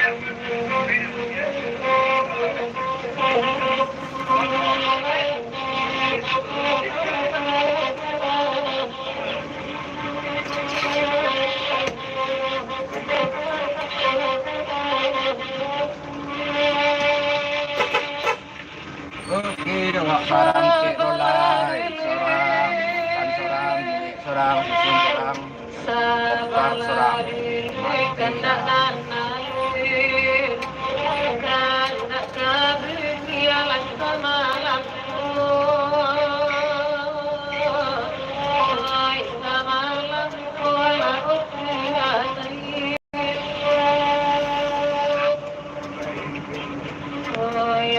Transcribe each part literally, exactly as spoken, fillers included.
Oke, dek wak barang cek dolai. Sorang, makan sorang, bulik sorang, susun sorang, bongkar sorang.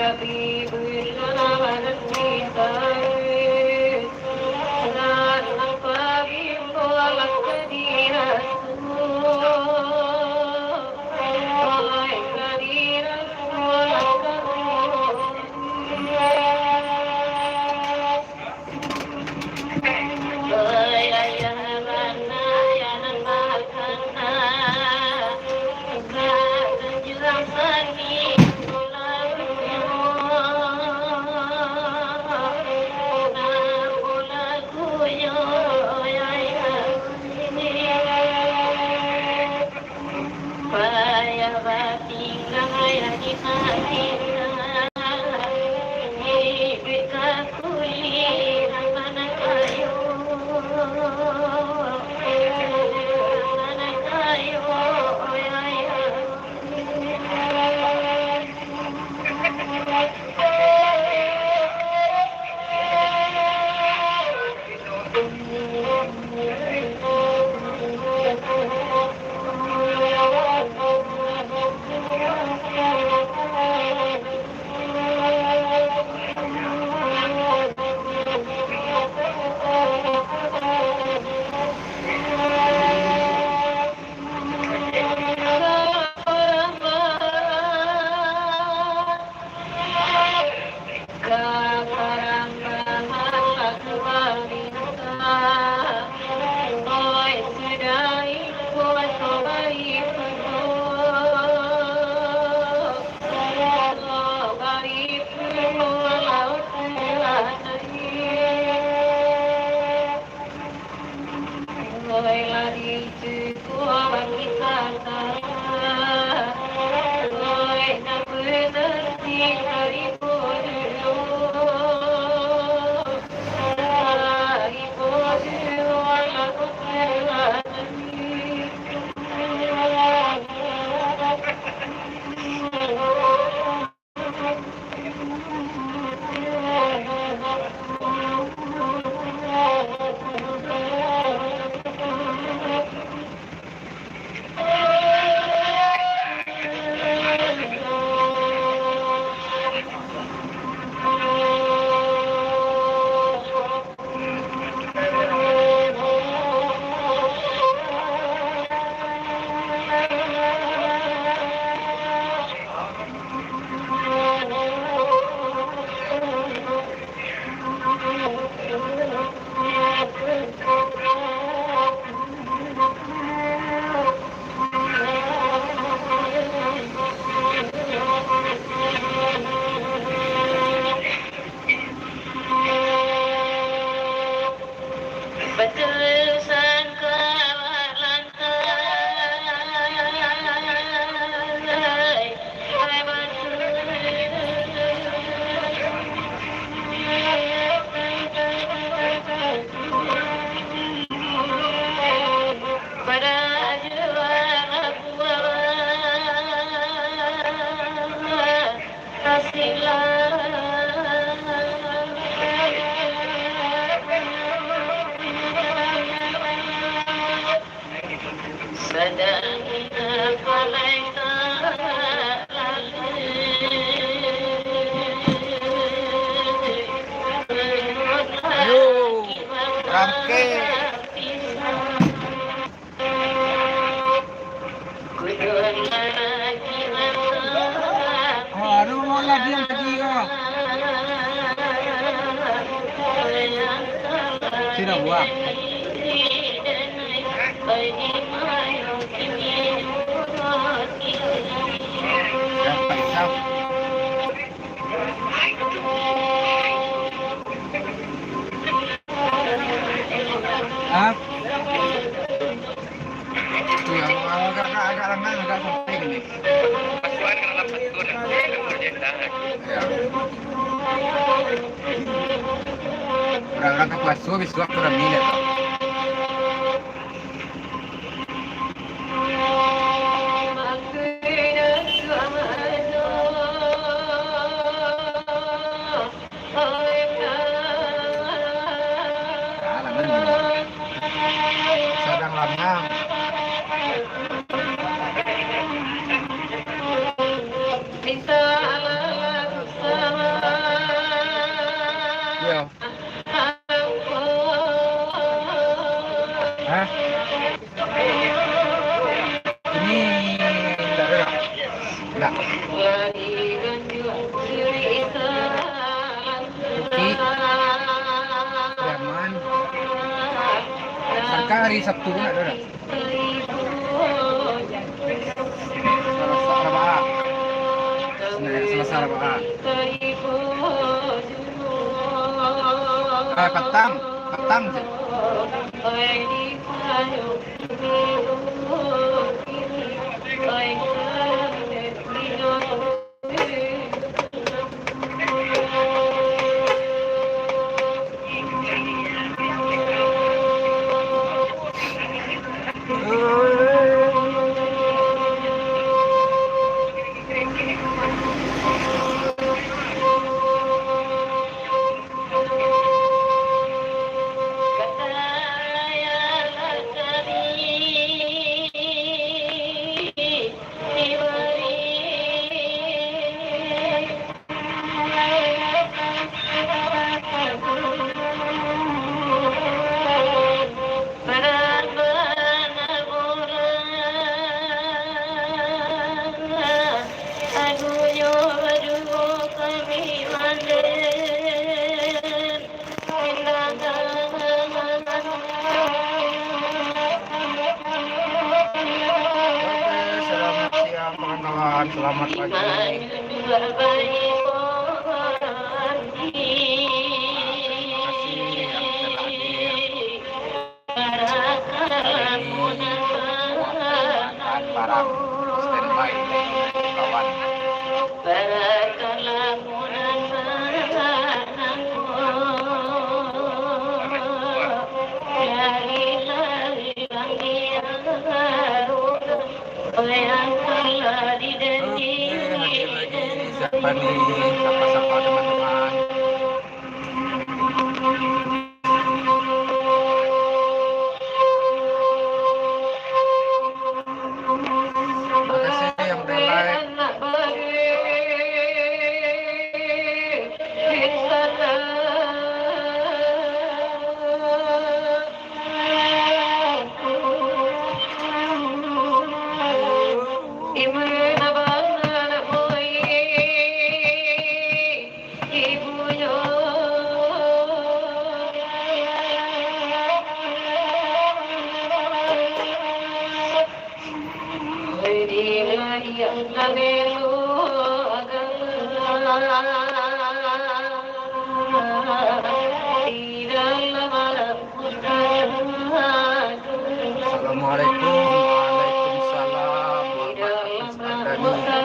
Mati dah. Payah batingga, payah di hati, iduik ka kulik, mana kayo, mana kayo, oh ya, ya. Yo, rangke. Aduh, mau lagi yang tadi ko. Sudah buang. Pasuan kalau dapat tu, nak, nak, nak, nak, nak. Ya. Urang-urang ka puaso bisuak tu rami dah. Sadang lanang. Yo. Hah? Ini ndak ada, ndak? Ndak. Oke. Yaman. Sangka hari Sabtu pun ndak ada, ndak? Salasa Arbaa. Nah, Salasa Arbaa. Ah, patang, patang se. Oke, selamat siang kawan-kawan, selamat pagi. Terima kasih yang telah hadir. Hari ini, awak makan barang, standby lagi, kawan. Oke, hadir lagi. Siapa ni? Sapa-sapa, teman-teman? Terima kasih yang udah like. Assalamualaikum. Waalaikumsalam warahmatullahi wabarakatuh.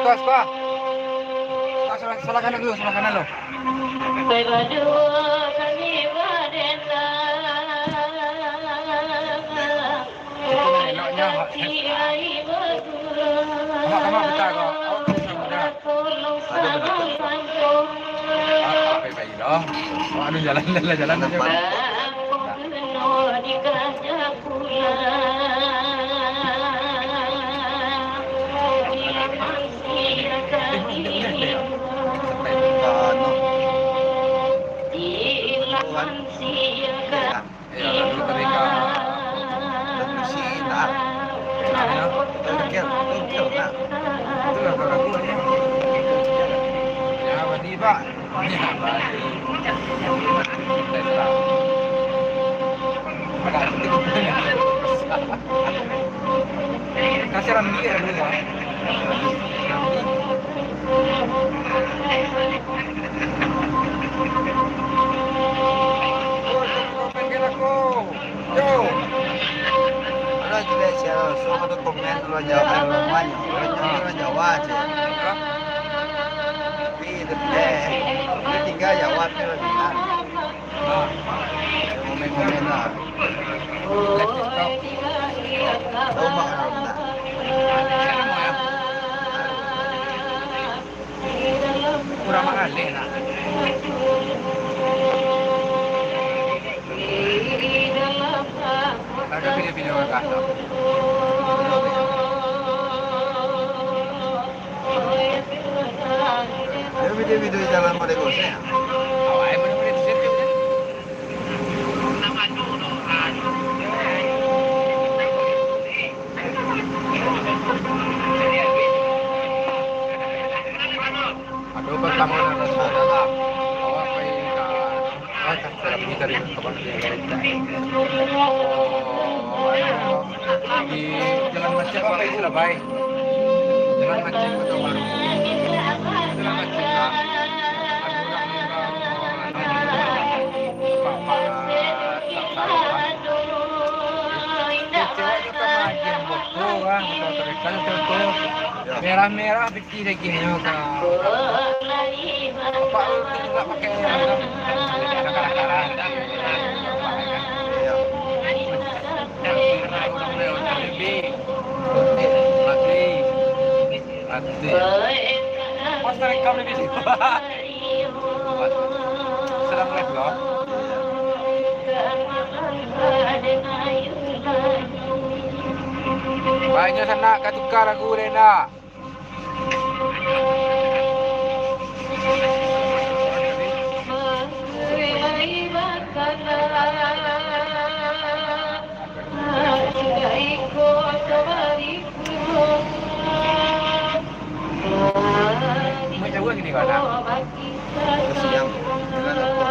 Sebelah, sebelah, sebelah. Sebelah, sebelah, sebelah kanan dulu, sebelah kanan lo. Itu eloknya. Awak kan pita ko. Awak pita muda. Ada betul. Apa baik dah? Awak anu jalan, jalan, jalan aja. Nampak. Sampai buka, no. Tuhan. Iya, lalu kami ka. Dah misi, nak. Nak, ya? Betul, betul, betul, nak. Itulah kau ragu, ya. Ya, mandi, Pak. Ya, mandi. Kita istirahat. Agak cantik. Kasih Ramli ya dulu, Pak. Ramli. Oh, komen kan aku. Yo. Alah, jelek sia, langsung ado komen urang Jawa, urang Jawa, urang Jawa, cek. Hah? Tapi, eh, dia tinggal Jawa, tapi urang bilang. Ah. Komen-komen lah. Live TikTok. Tahu mak kenal tak? Siapa nama ya? Kurang makan deh, nak. Ada video-video kakak, nak. Ada video-video jalan pada gosek, ya? Awak yang mana-mana di situ, kan? Aduh, pertama nak rasa adalah awak pai ka, ah, ka Serabi tadi, kawan dia. Oh, anu, di Jalan Macet, Pak, pai Serabi. Jalan Macet, Kota Baru. Jalan Macet, Pak. Anu, urang, urang, urang, Pak, Pak, tak tahu, Pak. Cewek kita mah agiah motor, ah, motor terdekat tu. Merah-merah, Ih, daging nyo ka. Apak tu tingga pakai, anu, kara-kara. Iyo. Mati. Mati. Mati. Pas tarekam di video. Sadang live lo. Banyak sanak ka tuka lagu deh, nak. Mau jauh gini, kawan, nak? Siang. Jalan apa?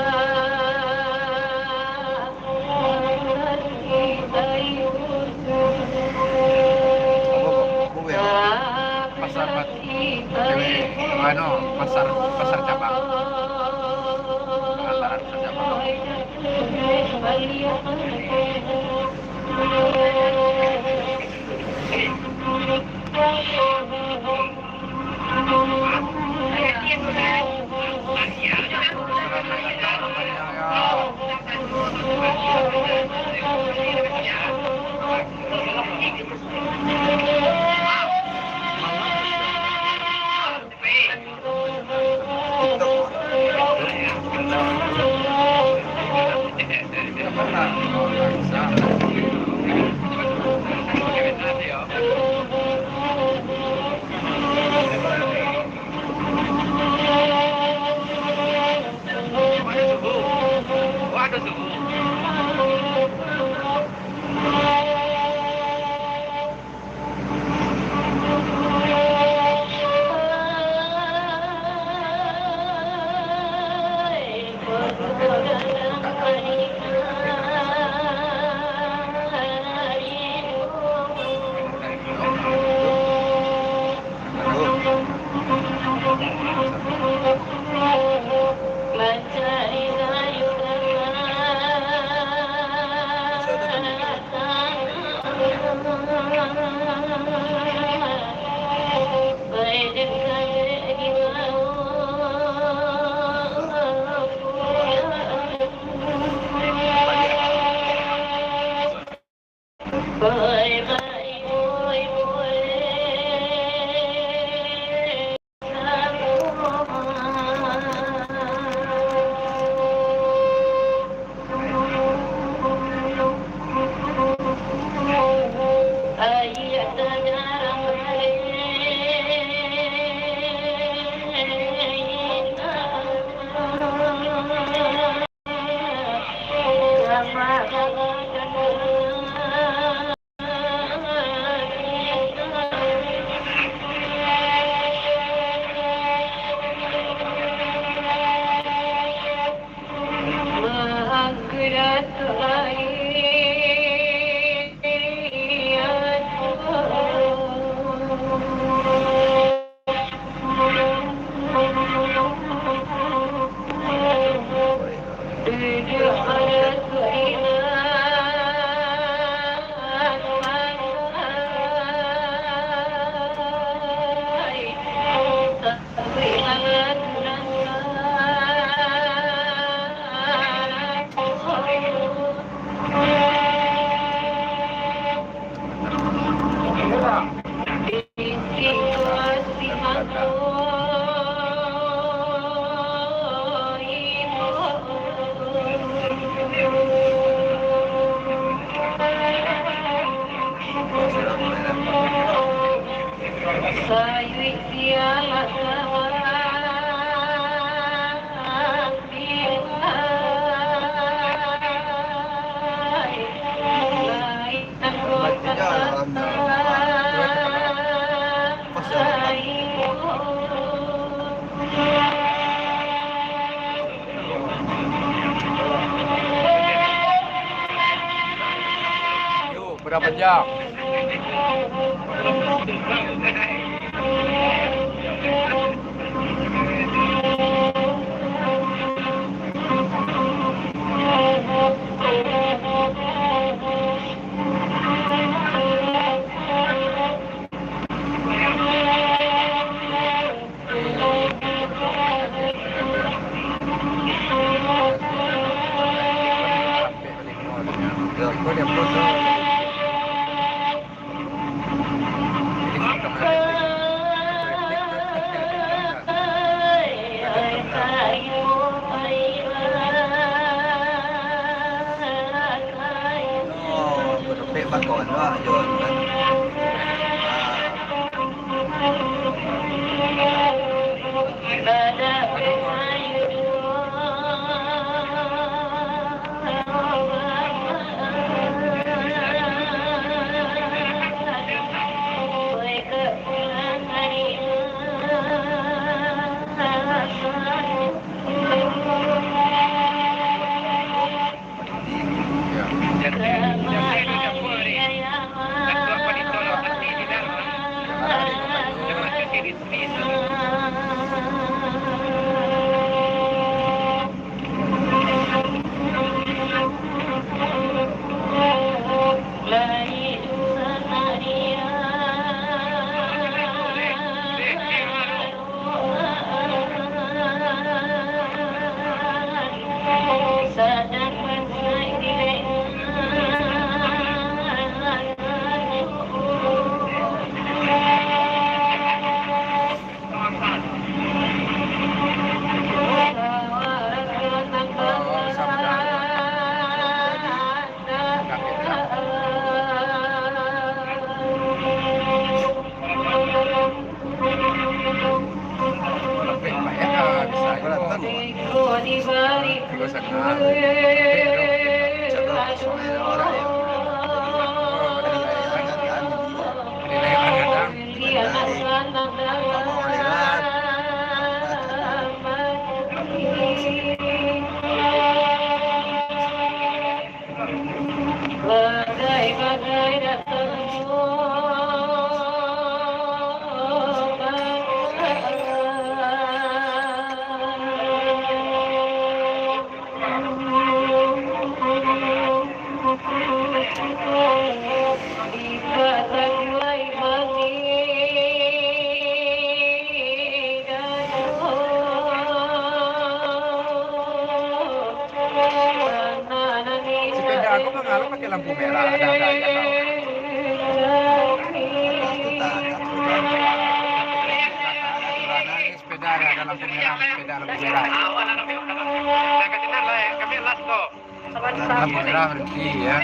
Pasar Batu, cewek, anu, pasar, pasar cabang. Pengantaran pasar cabang. Yo, berapa jam? Sepeda aku mangalo pakai lampu merah, ada-ada aja kau. Lampu merah, sepeda lampu merah. Lampu merah berhenti, ya.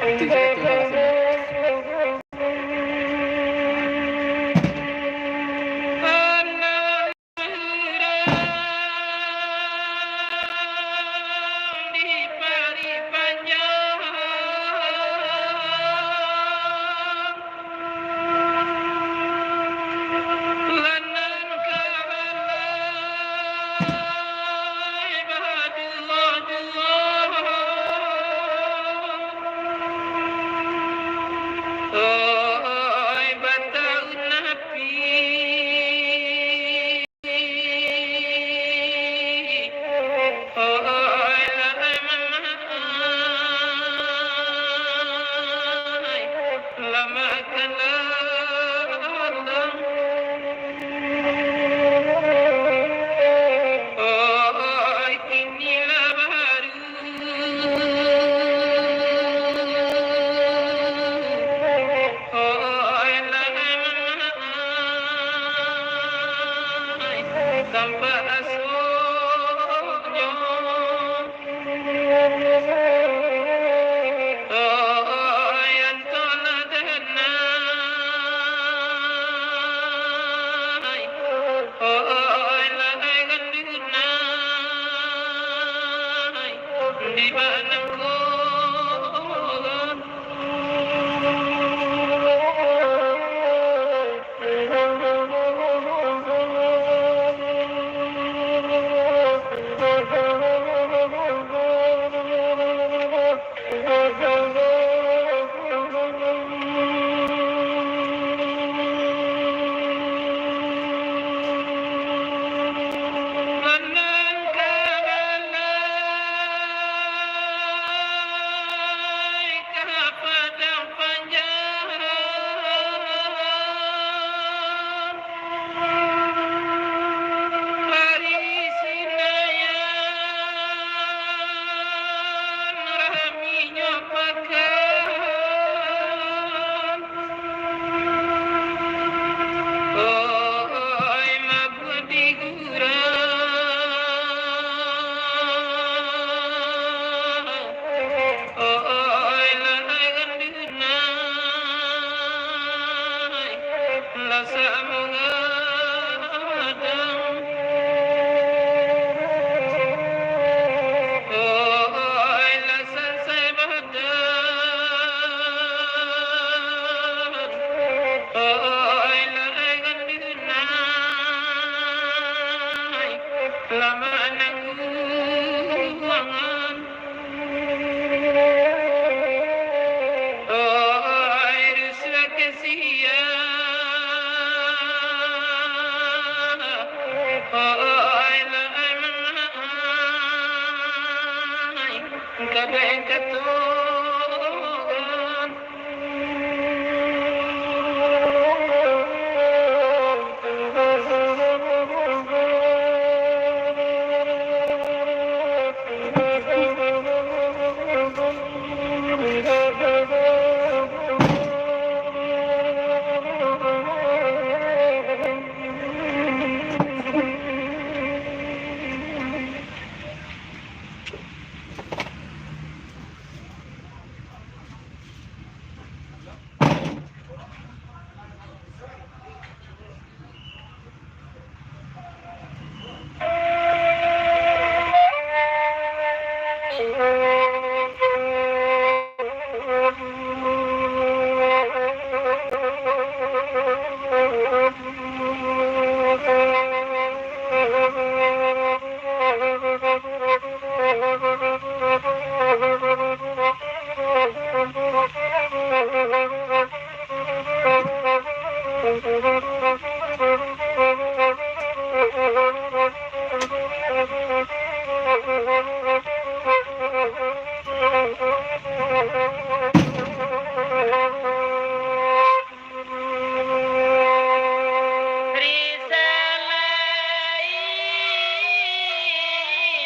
Itu je lah tu lah rasanya. Tampak asoknyo, oi, antolah denai, oi, lah ai gandunai, di bana ko. Ka Padang Panjang, ari Sinayan, raminyo pakan. Oi, mabudi gurau. Oi, lah ai gandunai, lah samo gadang. Oi, lah sansai badan. Oi, lah ai gandunai, lah manangguangan. Oi, rusuah ka sia. Oi, lah ai manang. Ka den katokan. Risalah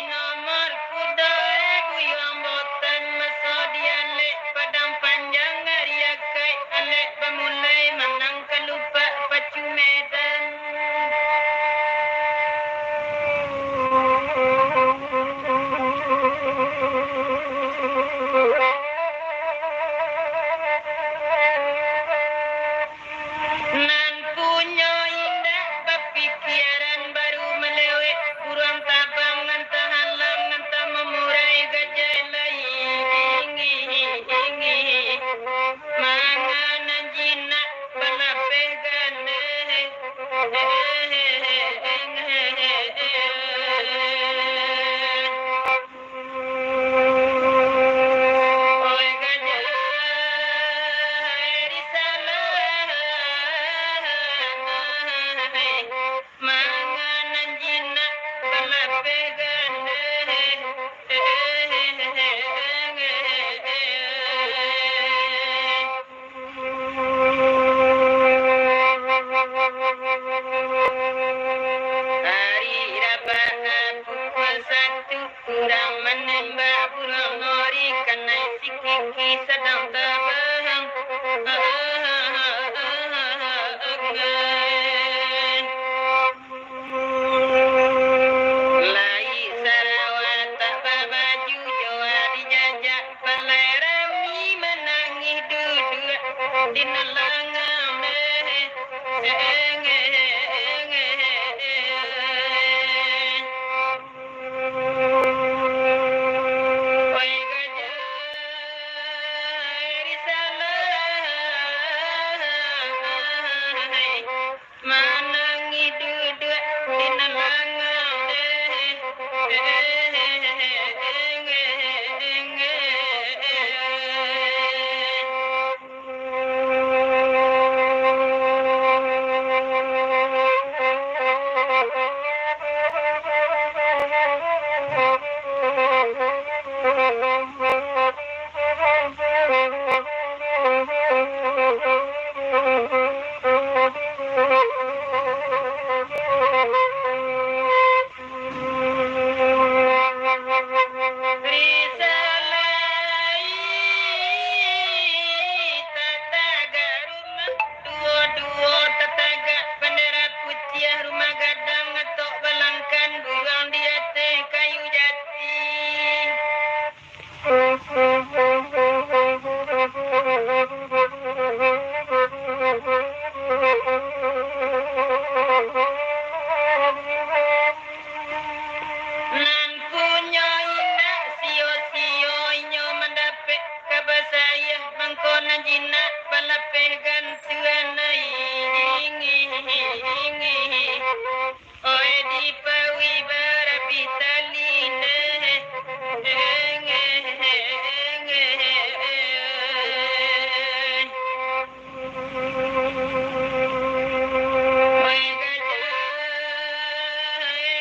nomor kudo, eh, buyuang botan maso dialek Padang Manganan jinak balapeh gandeh. Oi gajah risalah, manganan jinak balapeh gandeh. Ari rabakan pukua satu, urang manembak buruang nori, kanai sikiki sadang tabahang. Lai sarawa tak babaju, jo ari jajak palai rami manangih duduak di nan langang. Oi gajah risalah, manangih duduak di nan langang. Risalai tatagak rumah, duo-duo tatagak bandera putiah, rumah gadang atok balangkan, buruang di ateh kayu jati. Nan punyo indak sio-sio inyo mandapek kaba sayah, mangko nan jinak balapeh gantuan ai. Oi dipawi barabih tali neh. Oi gajah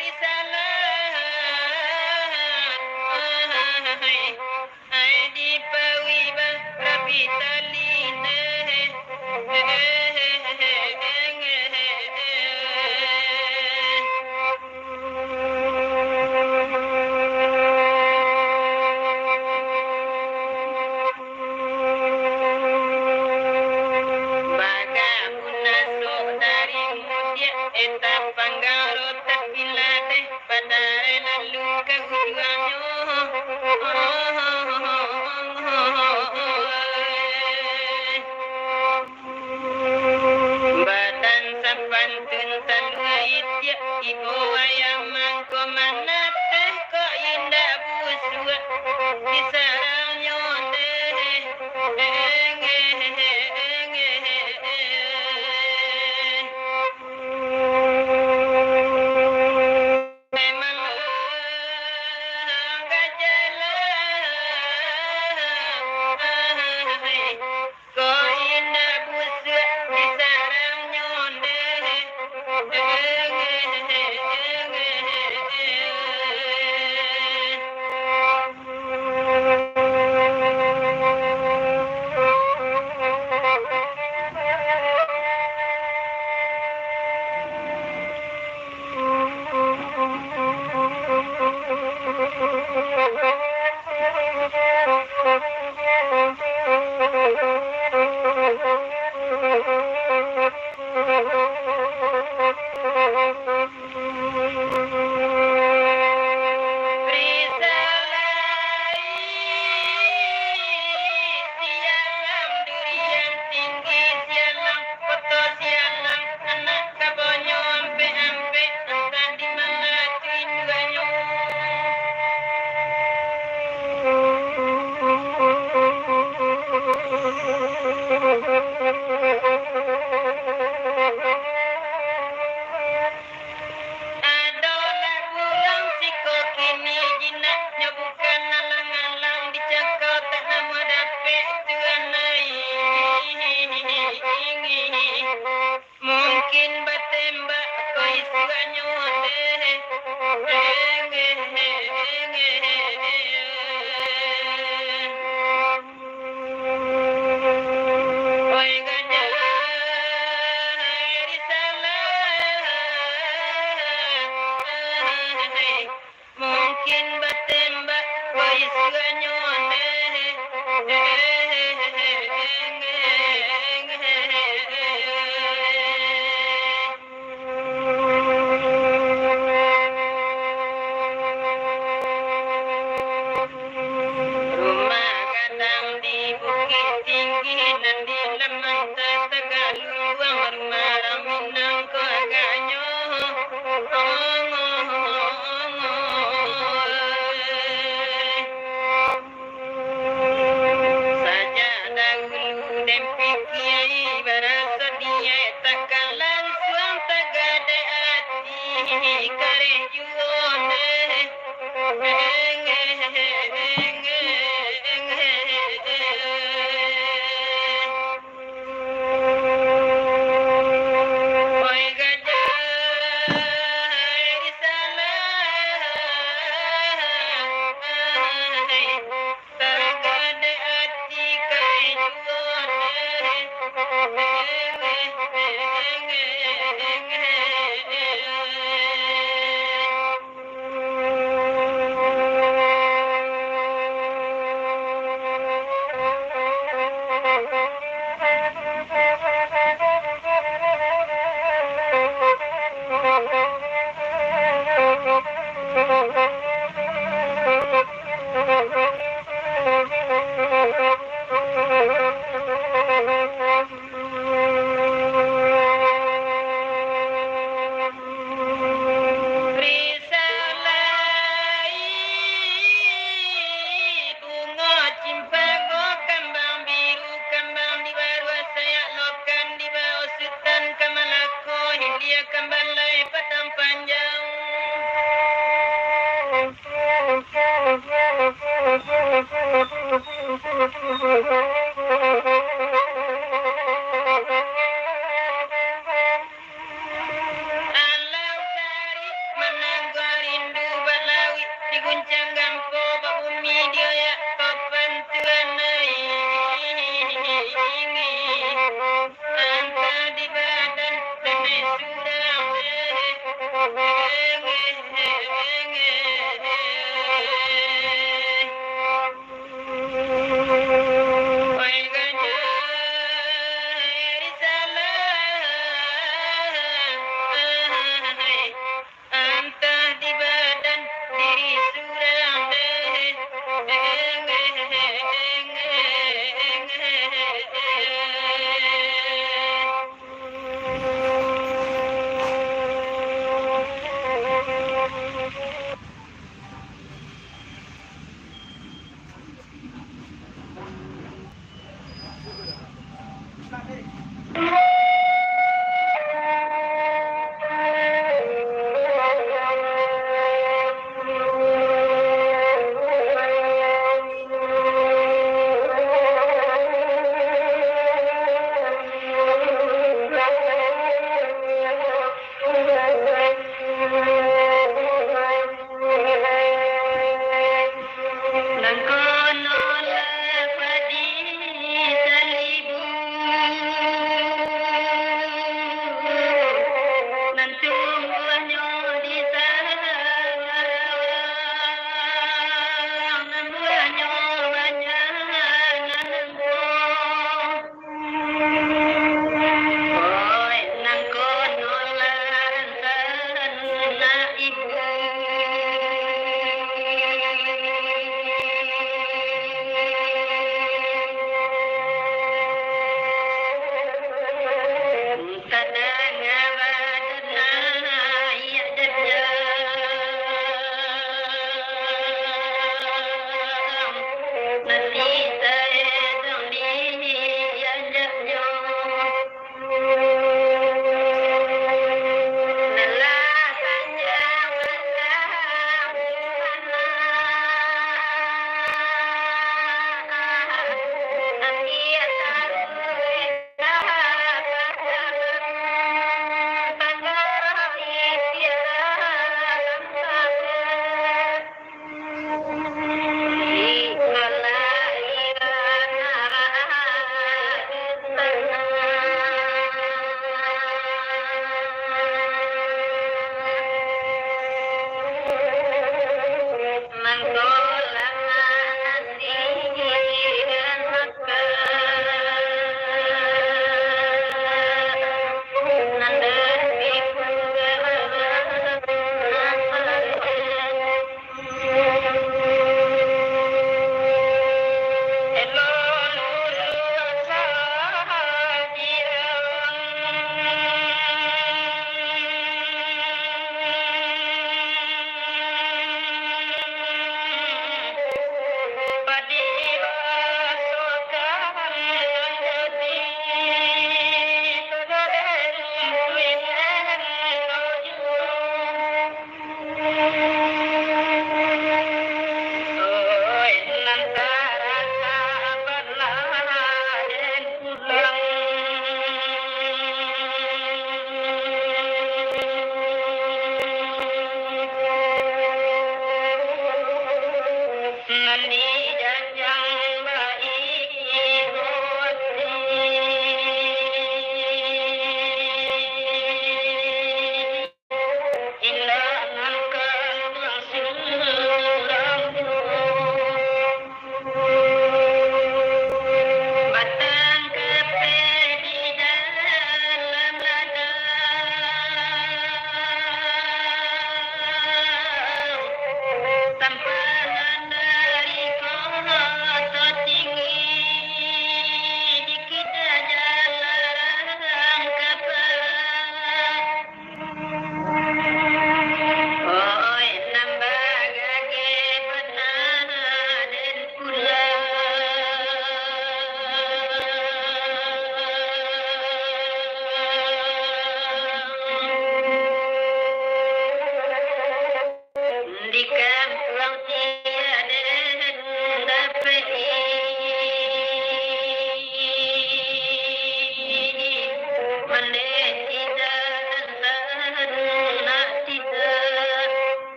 risalah, ai dipawi barabih tali neh. Nan di lamang tatagaluang rumah Minang ko agaknyo. Sajak dahulu den pikiai baraso niaik takkan lansuang tagadai ati kareh juo deh. Risalai bungo cimpago, kambang biru, kambang di baruah sayak, lokan di bawah sutan, ka Malako, hilia ka balai padang panjang. Alau sari manangguang rindu balawik, diguncang gampo babumi, dioyak papan tuan ai. Antah di badan nenek surang. Antah di badan diri surang.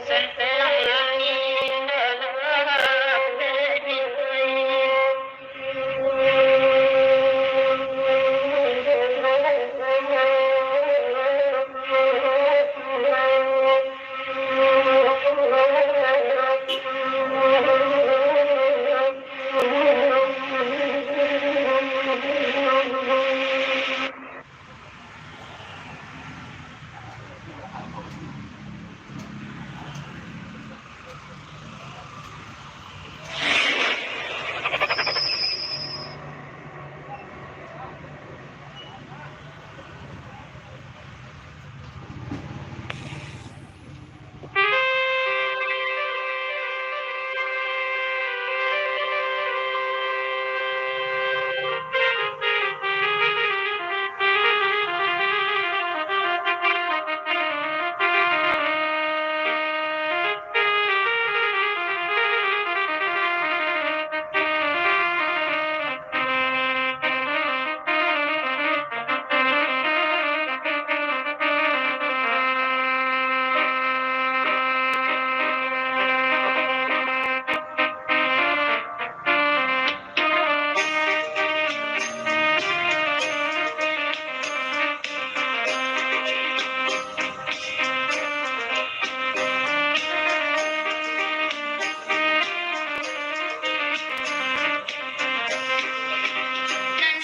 Nan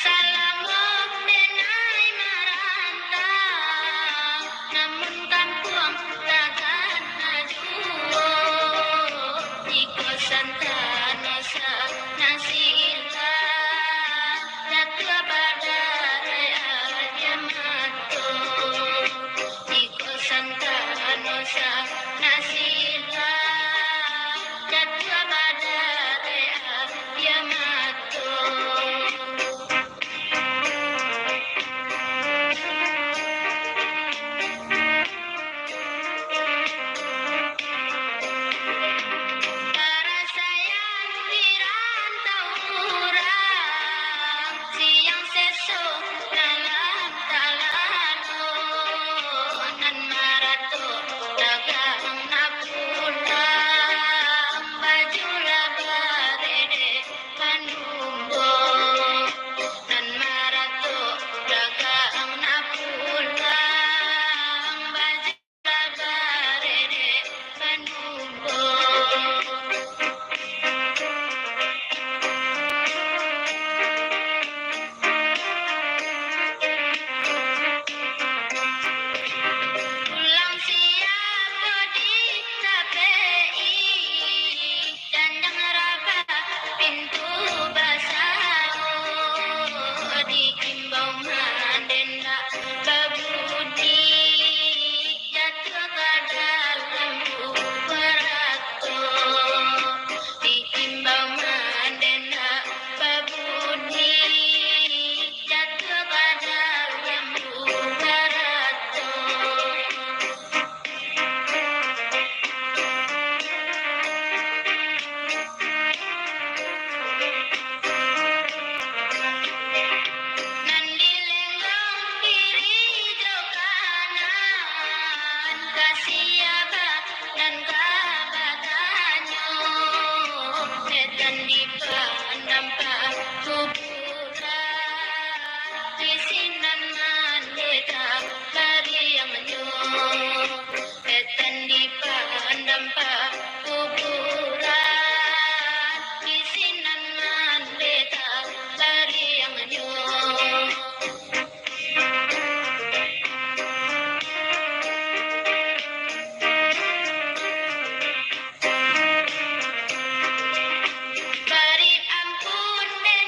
salamo denai marantau, namun kampuang tagana juo. Iko santano sanasilah, datua badareh aia mato. Iko santano sanasilah, datua badareh aia mato. Parasaian di rantau urang, siang seso malam talano, nan maratok dagang na pulang, baju lah baredek manumbuak, nan maratok dagang na pulang, baju lah baredek manumbuak. Pulang siang ko ditapek-i, janjang rabah pintu basao, diimbau mandendak babunyi, jatuah ka dalam barato, diimbau mandendak babunyi, jatuah ka dalam barato. Nan di lenggong kiri jo kanan, ka sia ba nan ka batanyo, setan dipandam pakuburan, di sinan mandeta bariangnyo. Setan dipandam pakuburan, di sinan mandeta bariangnyo. Bari ampun dek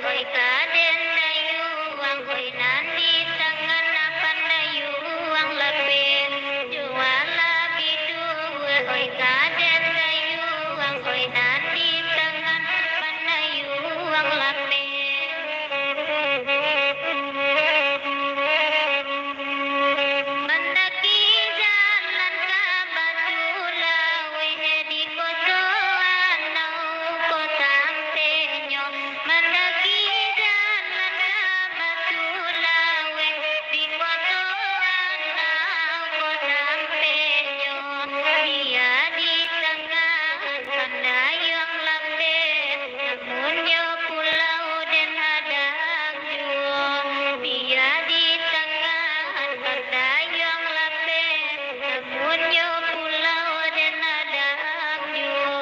Oi kaden dayuang, oi nan di tangan pandayuang lapeh. Jualah biduah, oi kaden dayuang, oi nan di tangan pandayuang lapeh. Mandaki jalan ka Batulaweh, di koto anau ko sampenyo. Mandaki jalan ka Batulaweh, di koto anau ko sampenyo. Bia di tangah pandayuang lapeh, namunnyo pulau den hadang juo. Bia di tangah pandayuang lapeh, namunnyo pulau den hadang juo.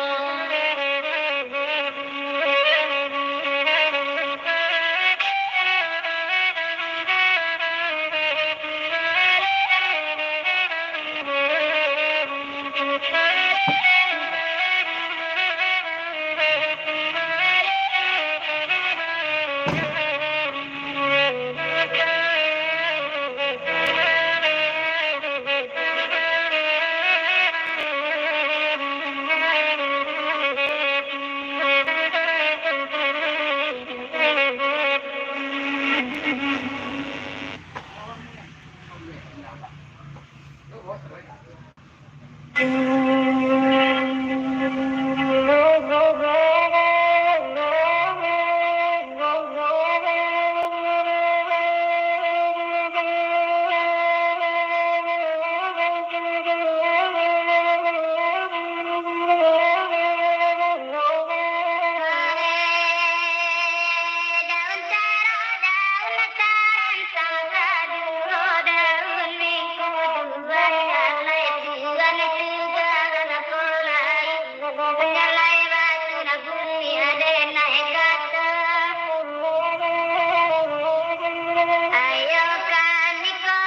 Ayo kaniko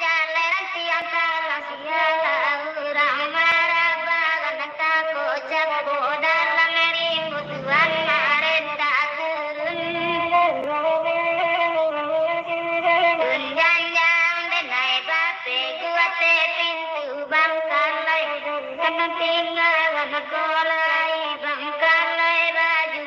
jaleh rantiang talang sialah urang maraba, ganang tako cako dalam ribu Tuhan marentah turun. Tunjanjang denai bapeguate pintu bangkalai, kanang tinggalan kolai bangkalai baju.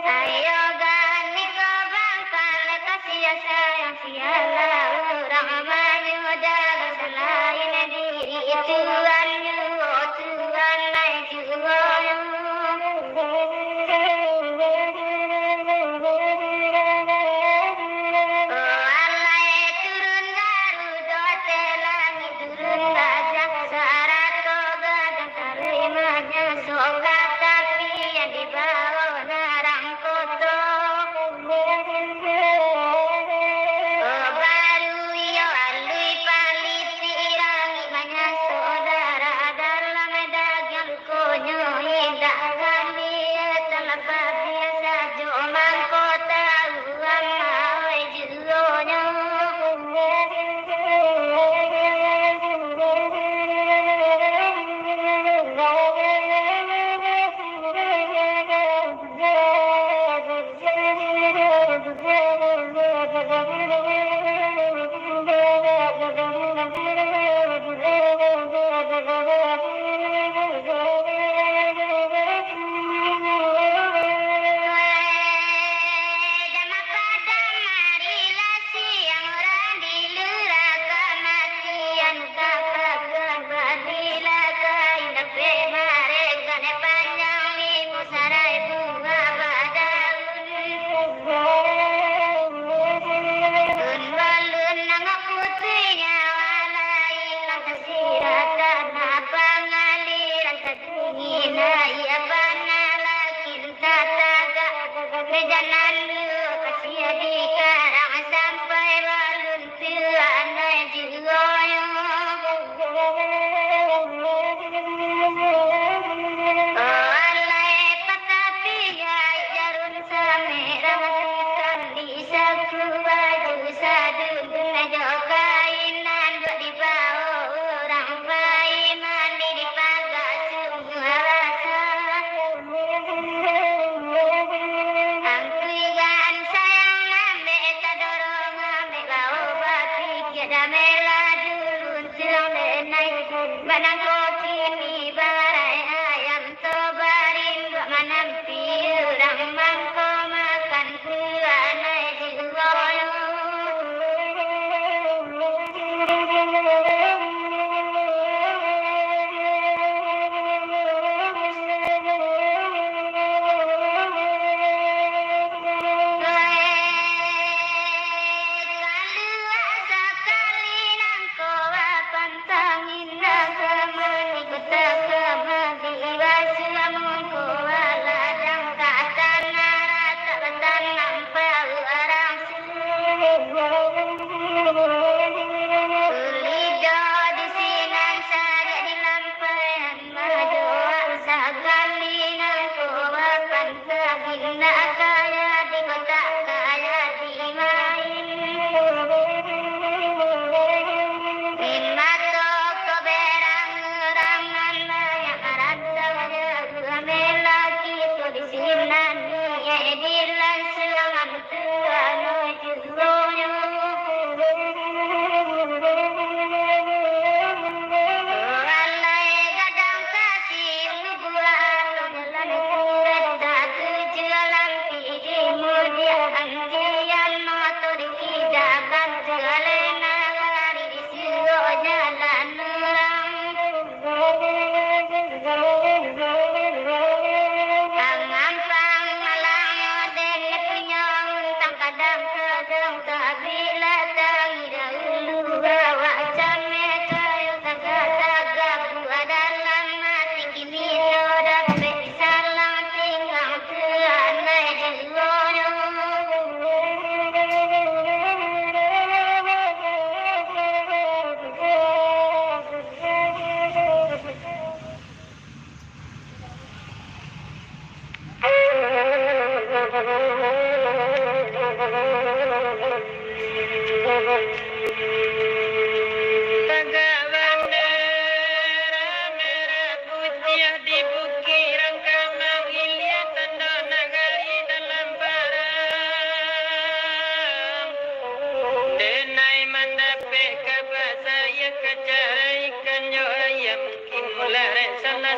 Ayo ganiko bangkalai, kasiah sayang sialah urang manyo, jan salain diri Tuhan juo, Tuhan lai juo. Oh alai turun Garudo, teh langik turun gajah, sarato gadang taruih manyambuik.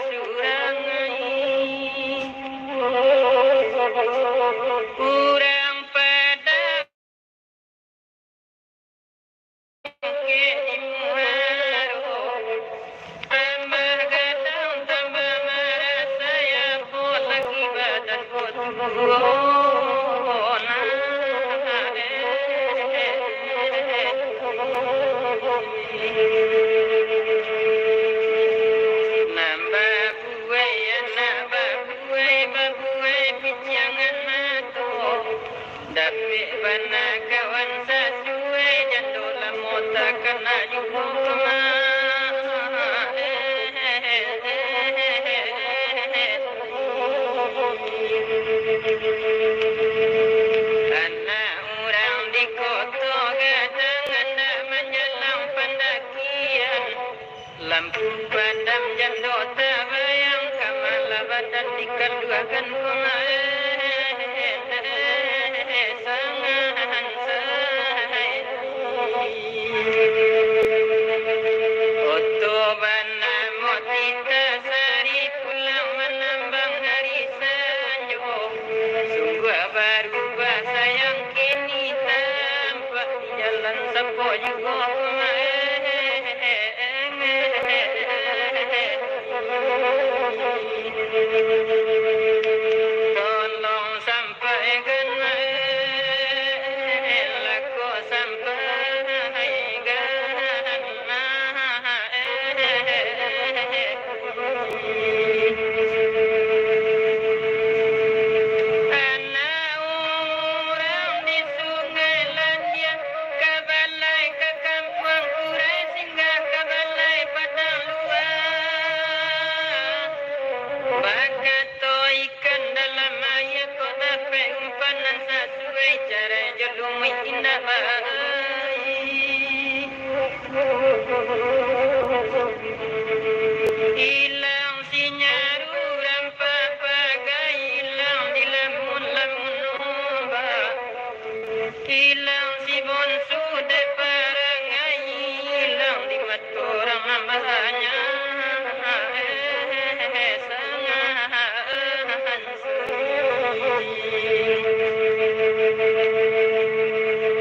surang ai. Urang Padang kek di muaro, tambah gadang, tambah marasai, apo lagi badan ko tuo. Nah, eh, eh, eh. Nan babuai anak babuai, babuai piciangan mato. Dapek bana kawan sasuai, jando lamo takana juo mah. Anak urang di Koto Gadang, andak manjalang pandakian. Lampu padam jando tabayang, ka malah badan dikanduakan ko mah, eh, sangahan sai. Oto banamo Tita Sari, pulang manambang hari sanjo. Sungguah barubah sayang kini tampak, di jalan sapo juo ko mah, eh, eh, eh, eh, eh. Tolong sampaikan, eh, lako sampaikan, eh, eh, eh, eh. Anak urang di Sungai Landiang, ka balai ka Kampuang Kurai, singgah ka balai Padang Lua. Bakato ikan dalam aia, kok dapek umpan nan sasuai, carai jo lumaik indak baai. Ilang sinyaru rampa pagai, ilang di lamun-lamun ombak. Ilang si bonsu dek parangai, ilang di mato urang nan banyak. Sangahan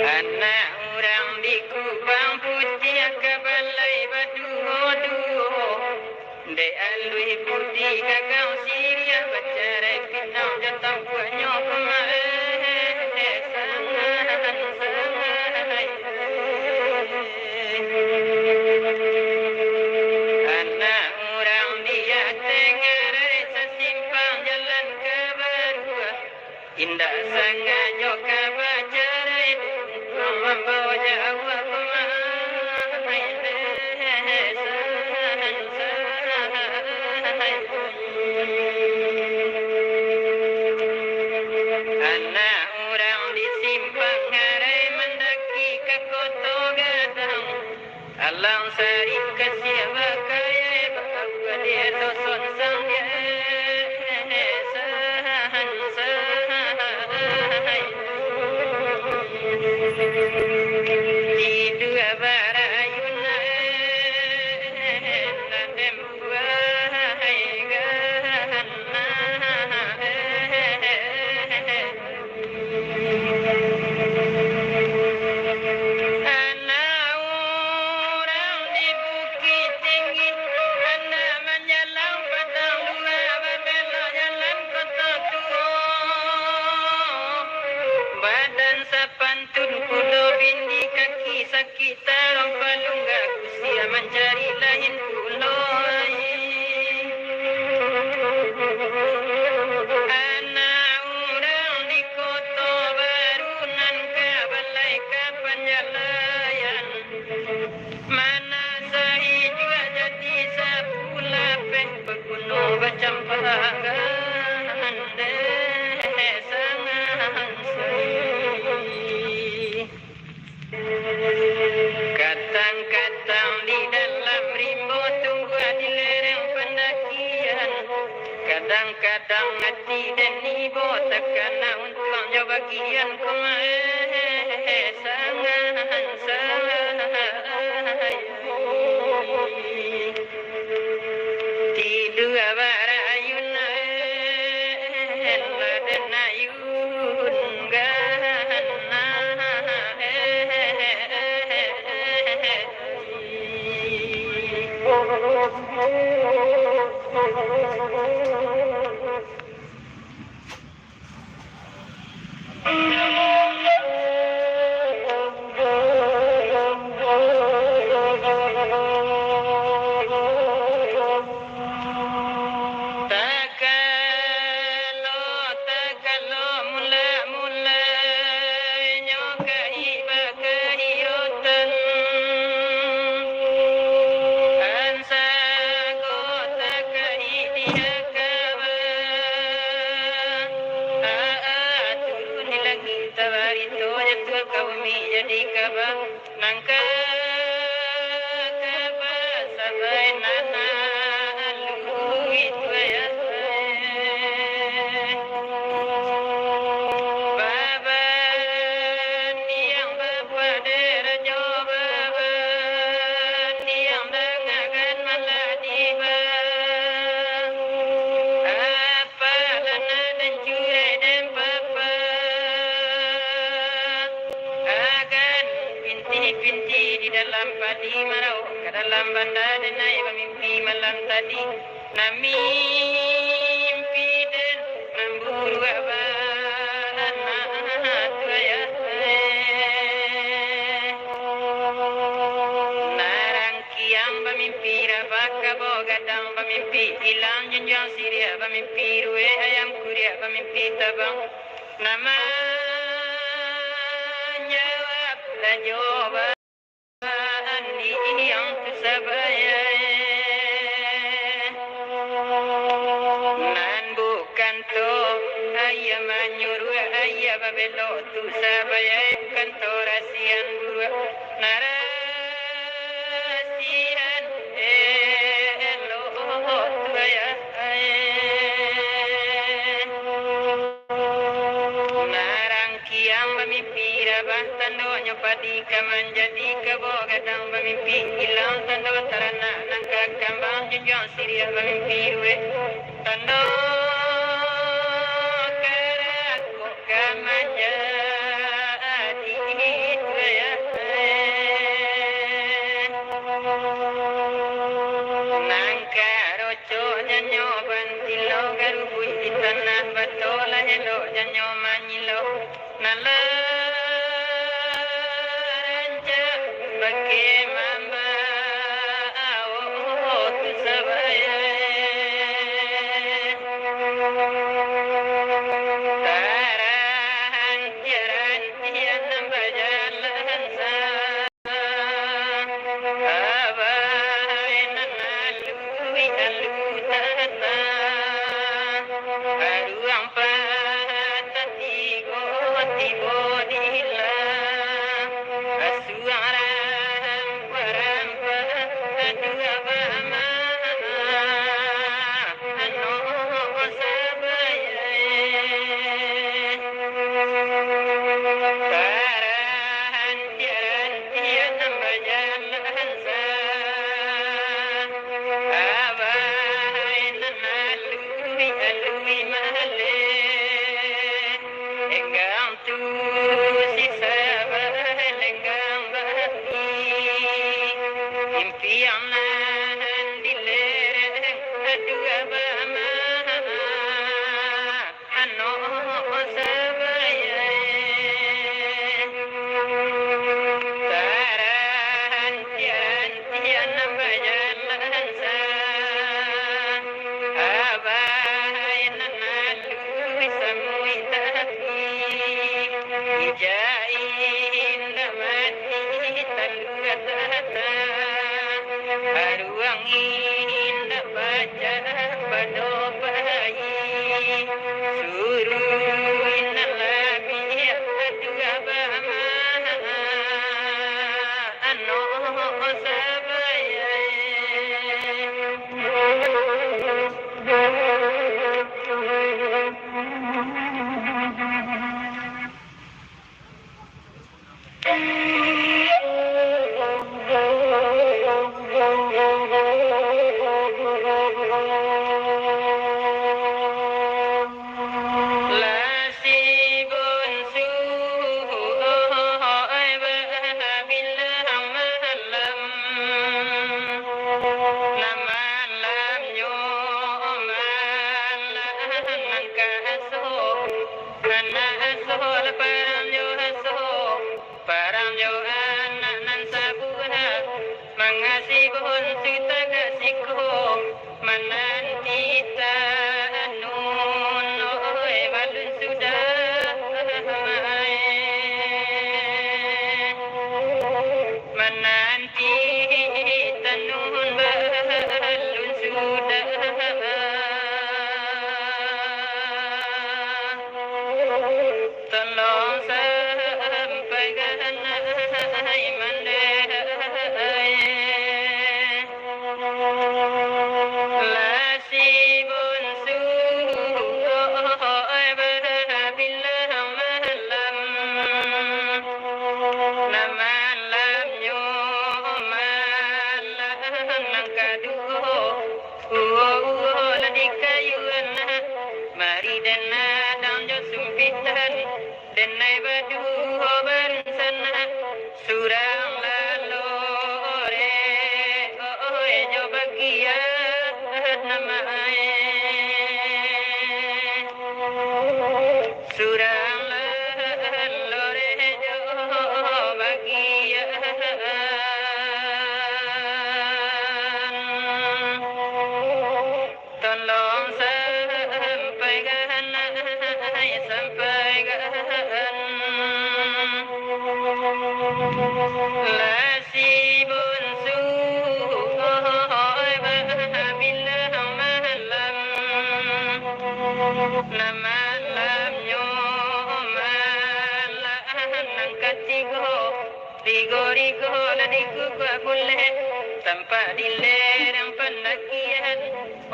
Anak urang di Kubang Putiah ka balai baduo-duo. Dek aluih budi gagang siriah, bacarai pinang jo tampuanyo ko mah, eh, sangahan sai. Anak urang di ateh ngarai, sasimpang jalan ka Baruah. Indak sangajo ka bacarai, untuang mambao jauah ko mah, eh, sangahan sai. Anak urang di Simpang Arai mandaki ka Koto Gadang. Alang Sari kasiah bakayai, bakabuah di Doson Sangdiak, sahan sahai. Tidua barayun, nan den buah, gahan. Anak urang di Bukittinggi, handak manjalang Padang Lua, babelok jalan Koto Tuo. Badan sapantun kudo bindi, kaki sakik tarompa lungga, kusia mancari lain pulo ai. Anak urang di Koto Baru nan ka balai ka Panjalaian, manasai jua jati sapu lapeh, baguno bacampah gandeh sangansai. Katang-katang di dalam rimbo, tumbuah di lereng pandakian. Kadang-kadang ati den ibo, takana untuang jo bagian ko mah, eh, sangahan sai. Ti Dua barayun, eh, laden ayun gana, eh, eh, eh, eh, eh. Takalo, takalo, mula-mulanyo kahi bakahiyotan. Sago takaik di akaba, aa, turun di langik tabarito, jatuah ka bumi jadi kaba, nangka kaba sabae nan aluih tu ayah. Babandiang bapadek rajo, babandiang dangakan malah diba. Apalah nan den curai den papa. Agan pinti-pinti di dalam padi, marauak ka dalam banda, den ai bamimpi malam tadi. Nan mimpi den, nan buruak bana tu ayah. Nan rangkiang bamimpi rabah, kabo gadang bamimpi ilang, junjuang siriah bamimpi ruweh, ayam kuriak bamimpi tabang. Nan manjawab lah jawaban. Andiang tu sabayai. Nan bukan to, ayah manyuruah, ayah babelok tu sabayai, bukan to rasian buruak. Nan rasian elok tu ayah. Nan rangkiang bamimpi rabah, tandonyo padi ka manjadi kabo gadang, bamimpi ilang tando taranak nan ka kambang, junjuang siriah bamimpi ruweh, tando karakok ka manjadi tu ayah. Nan karo cok janyo bantilo, garubuih di tanah bato, lah elok janyo manyilo. Nan lah rancak bakeh mambao tu sabayai. Tarahan tiaran tian nan bajalan sa. Abah nan aluih aluih tata, aruang patah tibo tibo dihilang, asuang rampah rampah dua bama. Ano sabayai. Tarahan tiaran tian nan bajalan sa. Abah nan aluih aluih maleh. Enggang tu sisa balenggang bati. Impian nan dilereng dua bama. Ano sabayai. Tarahan tiaran tian nan bajalan sa. Abah nan aluih samuih tapi. Ijai indak mati talua tata. Aruang indak pacah pado Tanun, oi, balun sudah, mananti tanun balun sudah. Tolong sampaikan, ai mandeh, lah si bonsu, oi, babilang malam. Nah, malamnyo malam nan kaduo. Uwo-uwo lah di kayuan, mari den adang jo sumpitan, den ai baduo barinsan, surang lah loreh, oi, jo bagian amai. Surang lah loreh jo bagian. Tolong sampaikan, ai sampaikan. Lah si bonsu, oi, babilang malam. Nah, malamnyo malam nan katigo, rigo-rigo lah dikukuak bulek, tampak di lereng pandakian,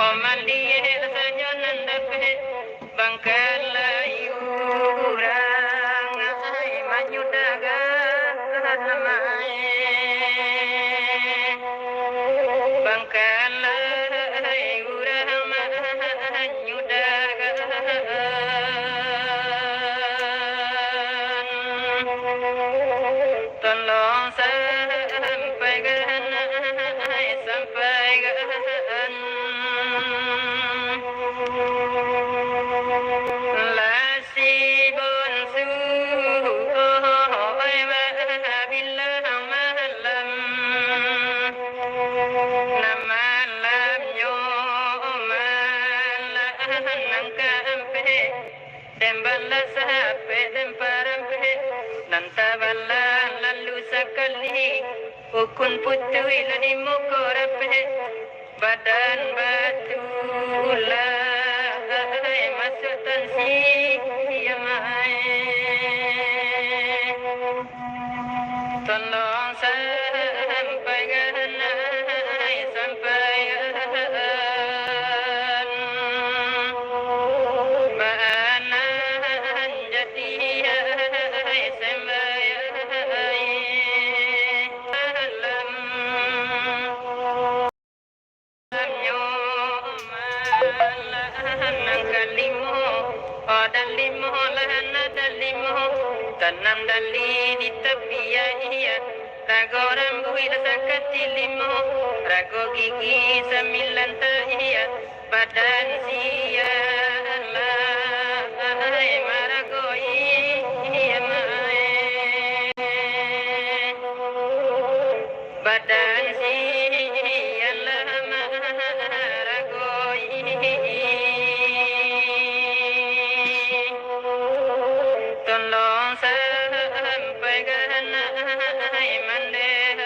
oman liek lah sajo nan dapek. Bangkalai urang ai manyudakan amai. Bangkalai urang manyudakan. Tolong sampaikan, ai sampaikan. Lah si bonsu, oi, babilang malam. Nah, malamnyo malam nan kaampek. Den balah sapek, den parampek, nan tabalah lalu sakali. Ukun putuih lah di muko rapek, badan batulah masuak tansi amai. Tolong sampaikan, ai sampaikan. Baanan jadi, ai sembahyang malam. Nyo malam nan kalimo, oh, dalimo lah nan dalimo, tanam dali di tapi aia, rago rambuik lah sakati limo, rago gigi sambilan taia, badan sia lah ai maragoi amai. Badan sialah maragoi. Tolong sampaikan ai mandeh.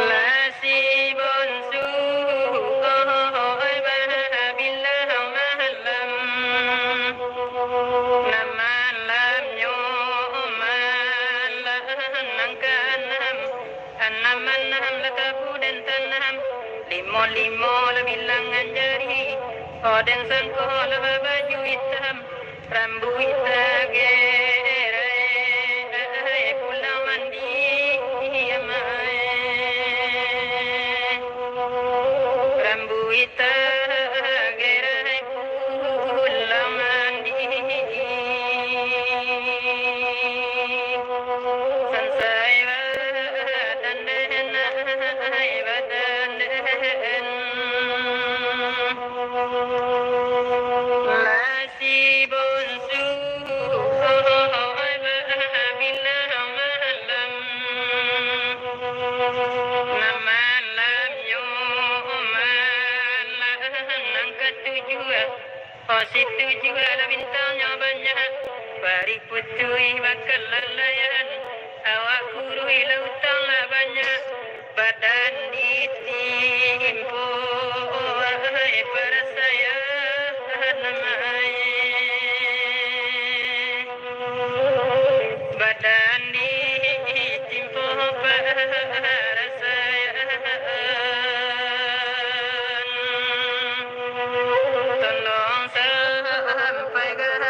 Lah si bonsu, oi, babilang malam. Nah, malamnyo malam nan kaanam, anam-anam lah tabu den tanam, limo-limo lah bilangan jari, oh, den sangko lah babaju itam. Rambuik tagerai pulang mandi amai. Rambuik tagerai pulang mandi. Sansai badan den ai badan den. Lah si bonsu, oi, babilang malam. Nah, malam Oh, situ juo lah bintangnyo banyak, pari putuih bakalalaian, awak kuruih lautan lah banyak, badan ditimpo, wahai parasaian amai. Badan ditimpo parasaian. Tolong sampaikan,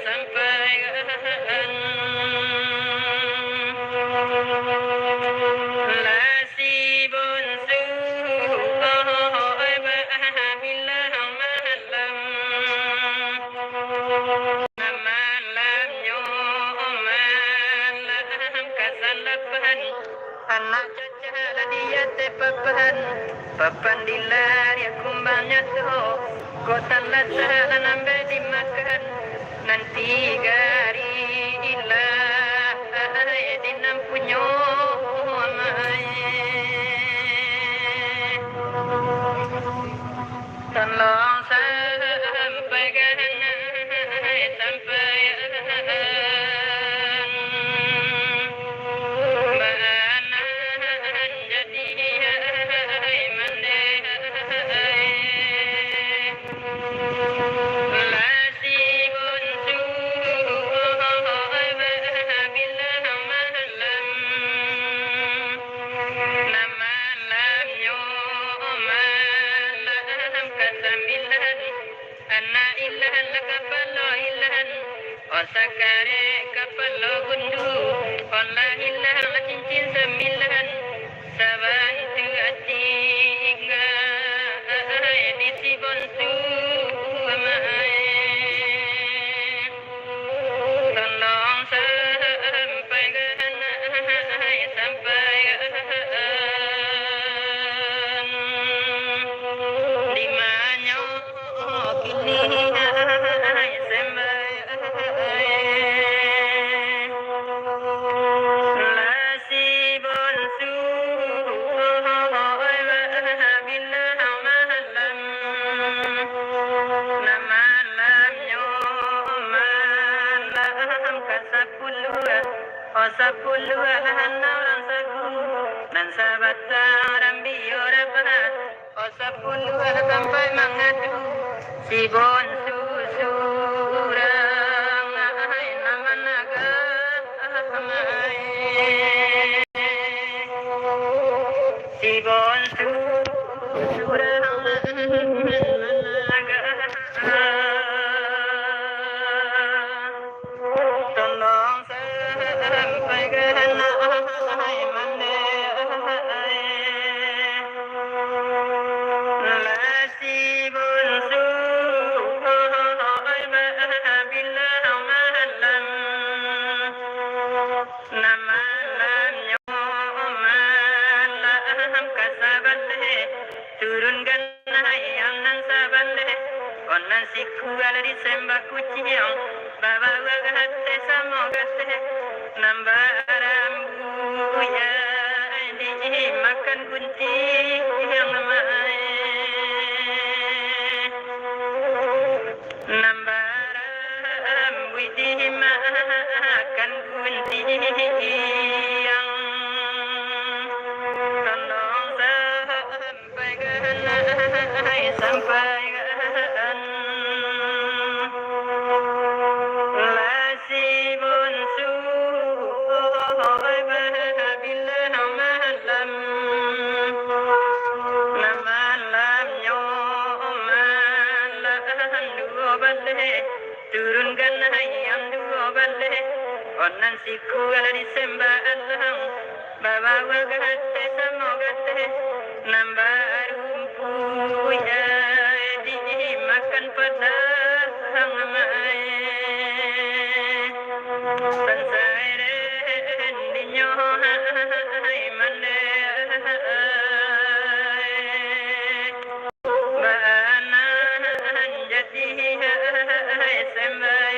sampaikan. Lah si bonsu, oh, oh, oh, bah, bilang malam. Malamnyo malam kasalapan, anak cacah lah di ateh papan. Papan dilariah kumbang nyato, kok talatak lah nambah dimakan. Nanti gari ilah di nan punyo amai. Tolong sampaikan, sampaikan. Baanak jadi mandeh. Lah si bonsu, bilang malam. Nan malamnyo malam kasambilan, anak ilan lah kapalo ilan, oh sakarek kapalo gundu, oh lah ilan lah cincin sambilan, sabantu ati inggai di si bonsu amai. Tolong sampaikan, sampaikan. Di manyo kini sembai. Lah si bonsu, bilang malam. Nan malamnyo malam kasapuluah, oh sapuluah anak urang sagu, nan sabatang rambia rabah, oh sapuluah tampek mangadu. Si bonsu surang, ai, nan managah amai. Si bonsu surang nan managah. Tolong sampaikan, ai, mandeh. Lah si bonsu, ai, bilang malam. Nan malamnyo malam kasabaleh, turunkan ayam nan sabaleh, oh nan sikua lah disembah kuciang, babawa gateh samo gateh, nan barambuik dimakan guntiang amai. Nan barambuik dimakan guntiang. Tolong sampaikan, ai, sampaikan. Lah si bonsu, ai, bilang malam. Nan malamnyo malam duo baleh, turunkan ayam duo baleh, oh nan sikua lah disembah alang, babawa gateh samo gateh, nan barumpuik dimakan padang amai. Bansairendinyo, ai, mandeh. Baanak jadi, ai, sembai.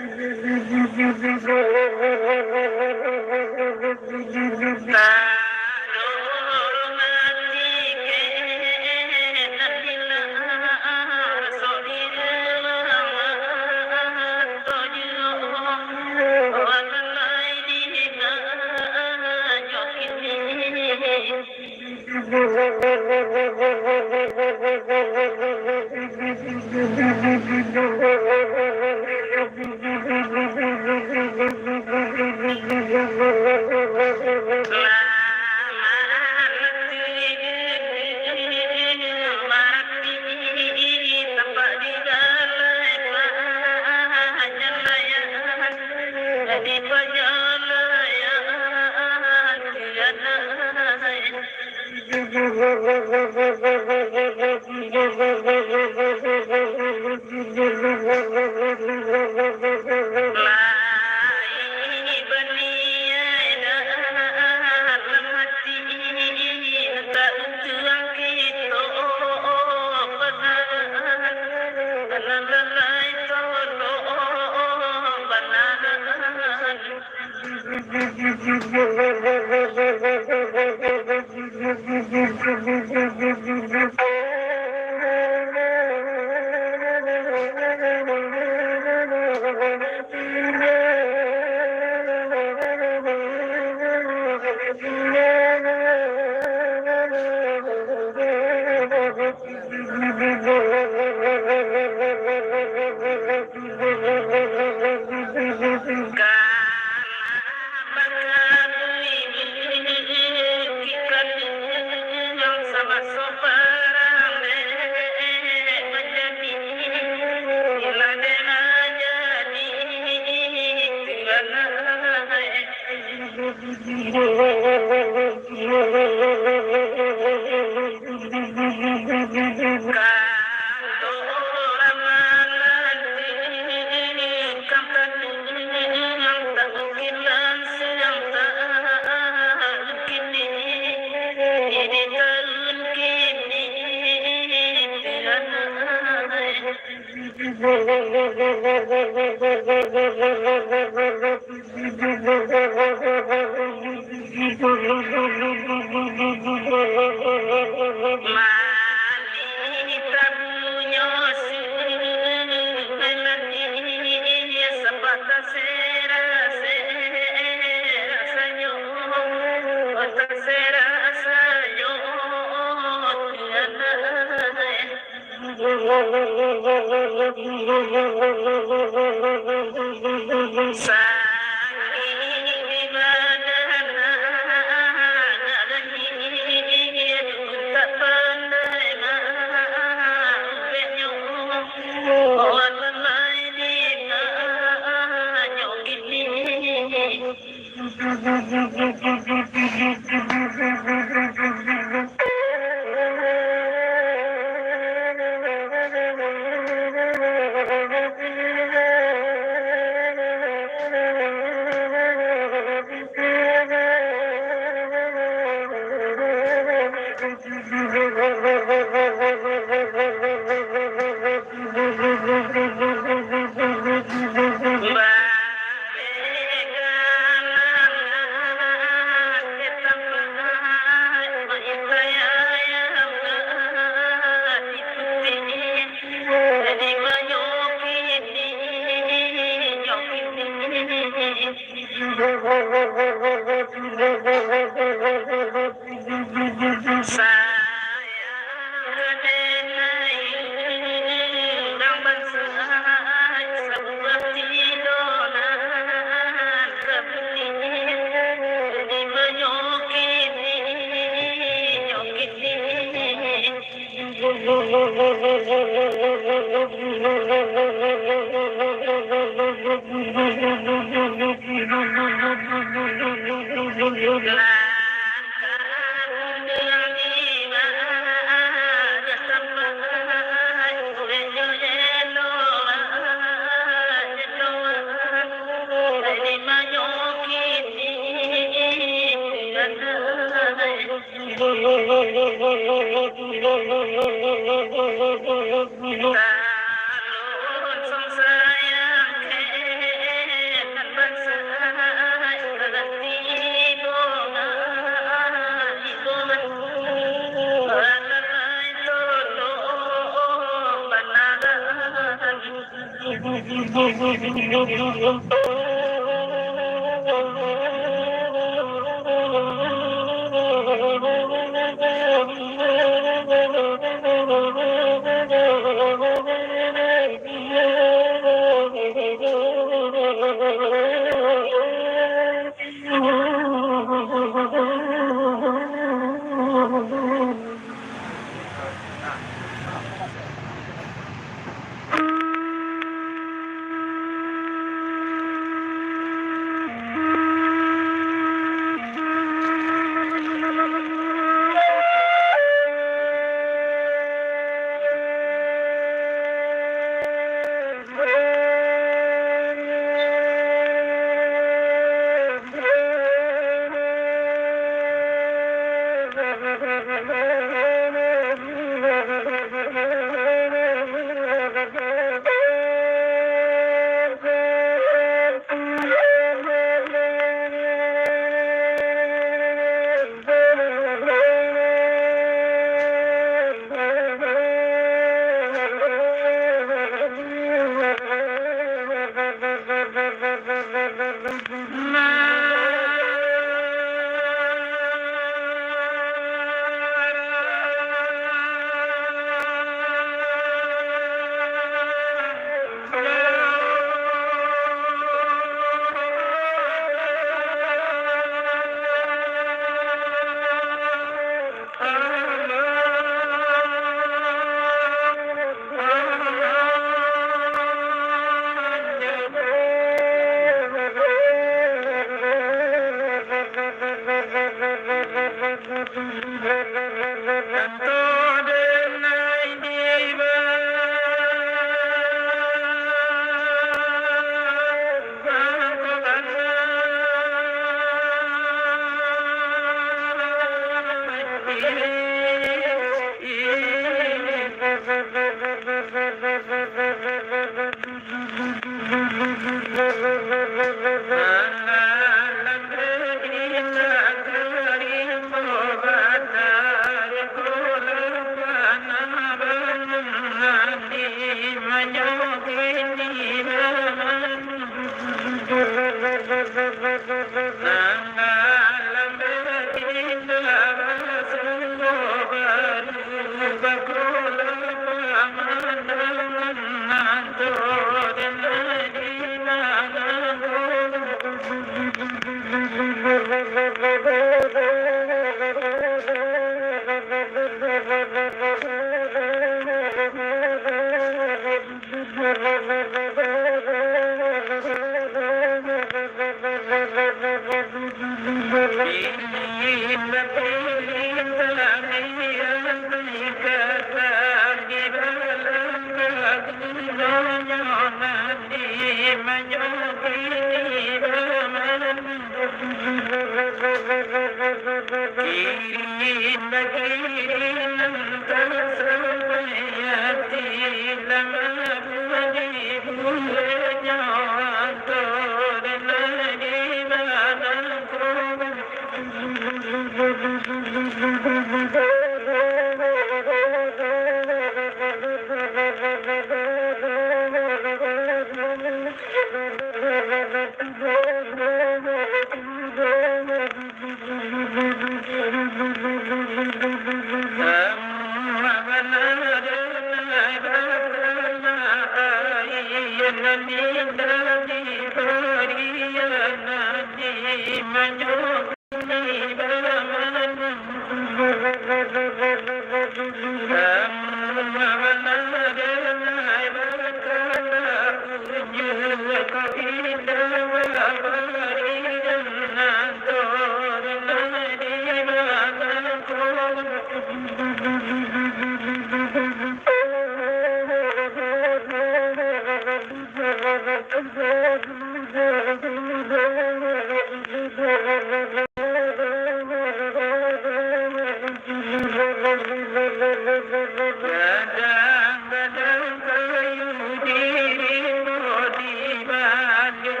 Gadang-gadang kayu diri bodi balik,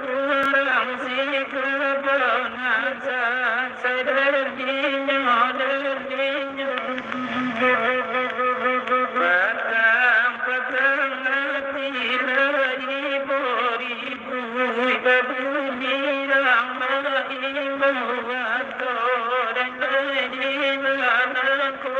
kurang siko bonasa, sadar dinyo, sadar dinyo. Patang-patang ati lai bori, bui babunyi rang maimbau, ato dan lai di mana ko.